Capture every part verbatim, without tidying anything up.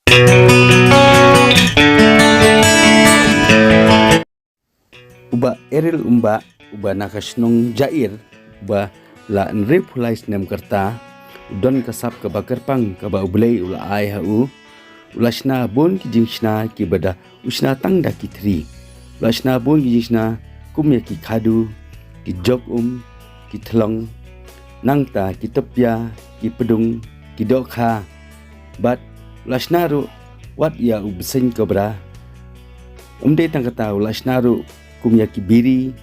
U Bah Eril Umbah, uba na ka shnong Jair, uba la hynriewphew lai snem ka rta, u don ka sap kaba kyrpang kaba U Blei u la ai ha u. U la shna bun ki jingshna kiba da u shna tang da ki thri. U la shna bun ki jingshna kum ïa ki khadu, ki jok um, ki thlong, nangta ki topia, ki pdung, ki dohkha. Bad u la shna ruh wat ïa u bseiñ kobra. Ym dei tang kata, u la shna ruh kum ïa ki biri,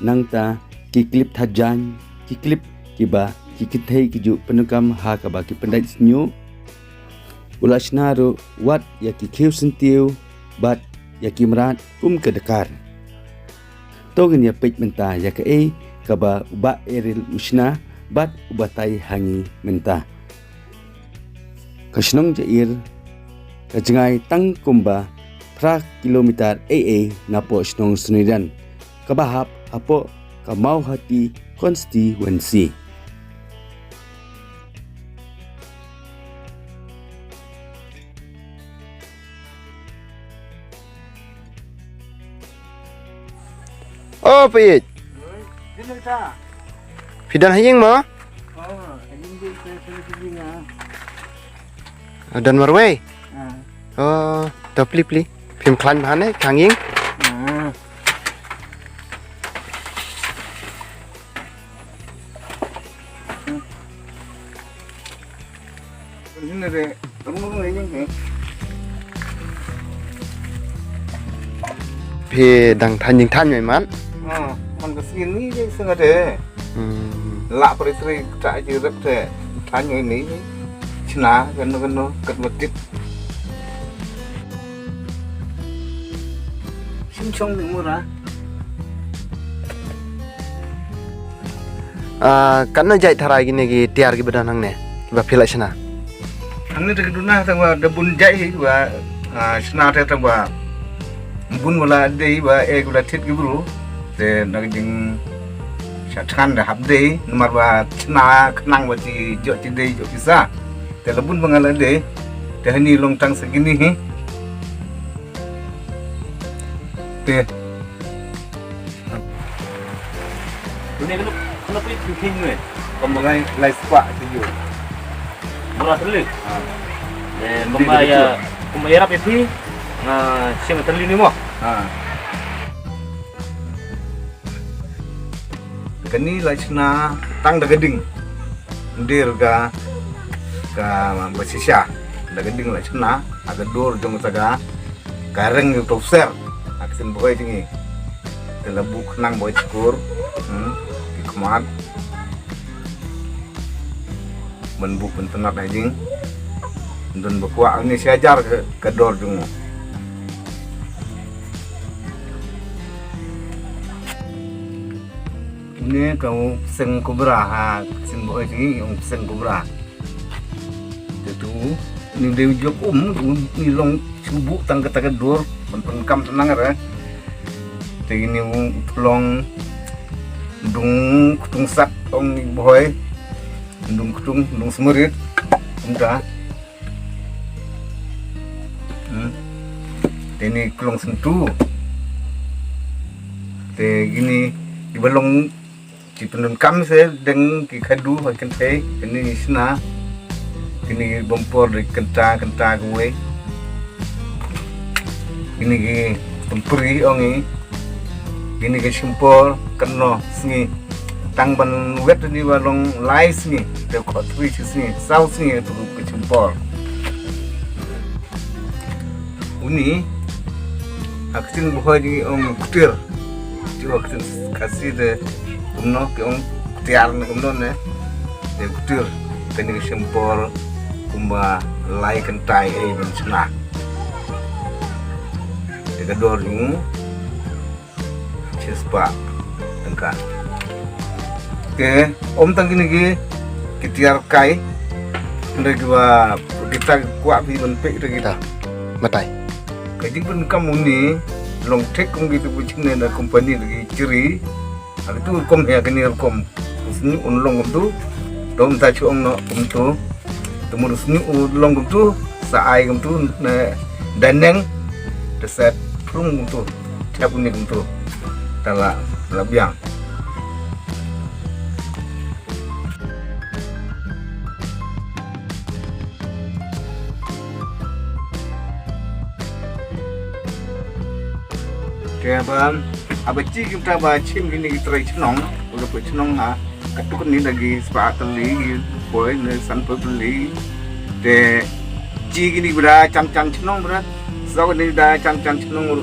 nangta ki klip thajan, ki klip kiba ki kynthei ki ju pyndonkam ha kaba ki pyndait shñiuh. U la shna ruh wat ïa ki khiew syntiew bad ïa ki mrad kum ka dakar. To ngin ïa peit mynta ïa kaei kaba u Bah Eril u shna bad u batai ha ngi mynta. Ka shnong Jair ka jngai tang kumba phra kilometer ei ei napoh shnong Snidan, kaba hap hapoh ka Mawhati constituency. O Peit. Phi don ha ïing mo? O, don marwei. O, to plie plie. Phim khlaiñ bha ne, khang ïing. Phi dang thaiñ jingthaiñ mai man. Man ka sien ni dei sngewte. La pare tre ta ji rep te thaiñ ni. Chna kano kano kat matit. Sim chong ni mura. Ah, katno jait tharai kine ki tiar kiba don hangne kiba phi la shna? Hangne te ki duna tang ba da bun jait hi ba, ah, shna te tang ba bun wala dei ba e kula thit ki bru. Te na ka jing sha than da hap dei namar ba shna khnang ba chi jot chi dei jot ki sa. Te la bun ba nga la dei te hani long tang sa kini hi. Te. Ini kena kena pergi king ni. Kau mulai lai sepak tu je. Murah terlebih. Ha. Eh, kemaya kemaya rap itu. Nah, sing terlebih ni mah. Ha. Kani la shna tang da ka ding. Ndir ka ka ba shisha da ka ding la shna ha ka dur jong ta ka ka reng yu to ser ha ka sien bhoi jong ngi. Te la buh khnang bhoi chkur. Hmm. Ki khmat. Ban buh ban tnat ha jing. Don ba kwah ni shi hajar ka, ka dor jong u. Une ka u pseng kobra ha, pseng boi ti u pseng kobra. Te tu ni dei u jok um, u ni long shu buh tang kata ka dur, ban pyndonkam tnang re. Te ni u long dung ktung sat ong ni bhoi. Dung ktung, dung smerit. Kumta. Hmm. Te ni klong sentu. Te kini kiba long ki pyndonkam se deng ki khadu ha kynthei, kini sna. Kini bym por de kynta kynta kawei. Kini ki pynpri ong i. Kini ki shim por kano sngi. Tang ban wet ni ba long lai sngi. Te ko three sngi, saw sngi tu ki shim por. Uni, ha ka ktien Bhoi ki ong ktir. Te ha ka ktien Khasi te kumno ki ong ktiar ne kumno ne. Te ktir, kane ka shim por kumba lai kynta ei ban shna. Te ka dor jong u shispah tyngka. Te ym tang kine ki, ki tiar kai. Hynrei kiba kita ki kwah phi ban peit kita. Batai. Ka jingpyndonkam une long thik kum kitu ki jingpyndonkam na company lagi chiri. Haba tu rukom hi, kane rukom. Sni un long kumtu. Dom ta chu ong noh kumtu. Te mut sni un long kumtu. Sa ai kumtu ne daneng te sa prung kumtu. Thep ni kumtu. Tala la biang. Te ba aba chi kumta ba chim kini ki trai chnong, ba ka chnong ha. Katuk ni lagi sepakat tali, poi ne san poi beli. Te chi kini bra chang chang chnong bra. So ni da chang chang chnong.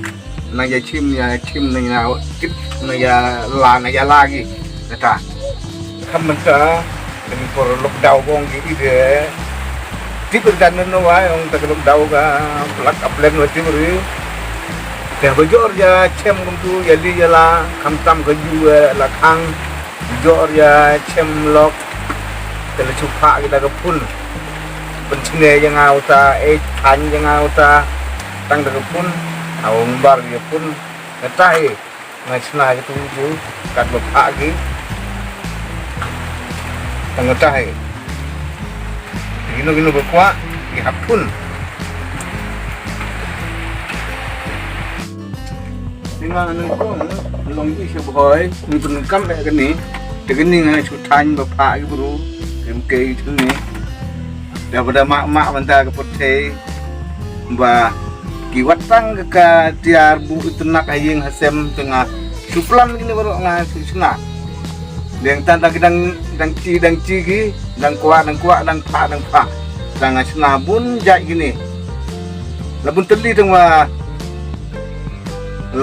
Na ya chim ya chim na ya kit na ya la na ya lagi. Kata. Kam menta ni por lockdown bong ki ide. Ti berdan no wa ong ta lockdown ka plak aplen wa ti beri. Te bajor ya chem kumtu ya li ya la kam tam ka ju la khang. Jor ya chem lok. Te le chupa kita ke pun. Pen chine yang au ta, eh, tan yang au ta. Tang de ke pun. Au ngbar ya pun. Ngetai. Ngai sna ke tu ju. Kat lo pa gi. Tang ngetai. Gino gino bekwa. Gi hap pun. Ina nang kong long ji sha bhoi ni pun kam eh kani. Te kani nga chu tan ba pha ki bru. Em ke chu ni. Da ba da ma ma ban ta ka pot thei. Ba ki wat tang ka tiar bu itnak ha ïing ha sem te nga chu plan kini baru nga chu sna. Dang tan dang dang dang chi dang chi ki dang kwah dang kwah dang pha dang pha. Dang nga sna bun jai kini. La bun teli tang wa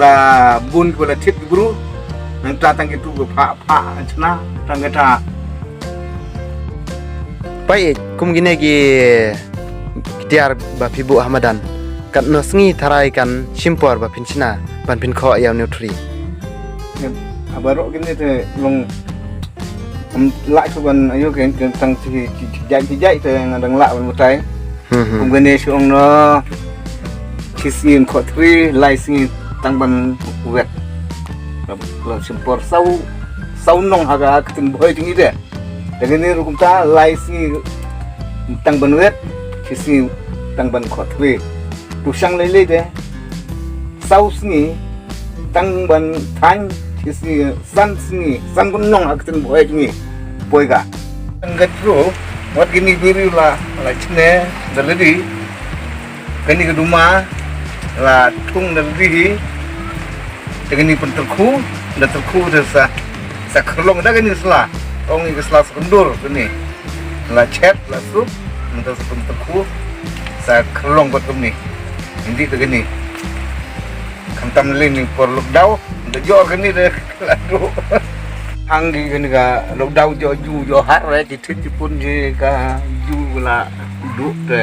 la bun ko la thit bru nang ta tang ki tu ko pha pha chna tang ka ta. Pai kum gine ki tiar ba phi bu hamadan kat no sngi tharai kan shimpor ba phin chna ban phin kho ya nutri. Abaro gine te long la chu ban ayo ke tang chi jai chi jai te ngadang la ban mutai. Kum gane shu ong no. Chi sngi kho tri lai sngi tang ban wet. La simpor sau sau nong haga ktin boy tingi de. Dagani rukum ta lai sngi tang ban wet. Chi sngi tang ban kho tri. Tu sang lei lei de. Sau sngi tang ban tang chi sngi san sngi san kun nong ak ten boy ngi boy ga. Ngat ro wat gini biri la la chne da ledi. Kani ka duma la thung da ledi. Te kani pun terkhu da terkhu da sa sa kerlong da kani sla ong ni sla sekundur kani la chet la sup nta sa pun terkhu sa kerlong kot kani. Hindi te kani. Khamtam le ni por lockdown da jor kani de la du. Hang gi kani ka lockdown jo ju jo har re ki thit ki pun ji ka ju la du te.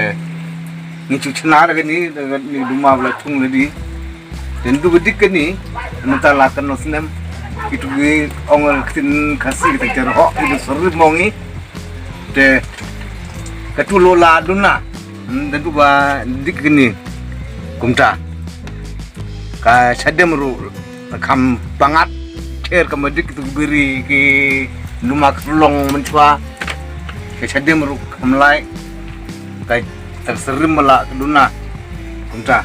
Ni chu chna re kani ni duma la thung le di. Den du dik kani mata la kan no snem. Ki tu gi ong ktin khasi kita jar ho ki du sori mongi. Te ka tu lo la duna. Den du ba dik kani kumta. Ka chadem ru kham pangat ker ka madik tu biri ki luma kerlong menchwa. Ka chadem ru kham lai ka terserim bala keduna kumta.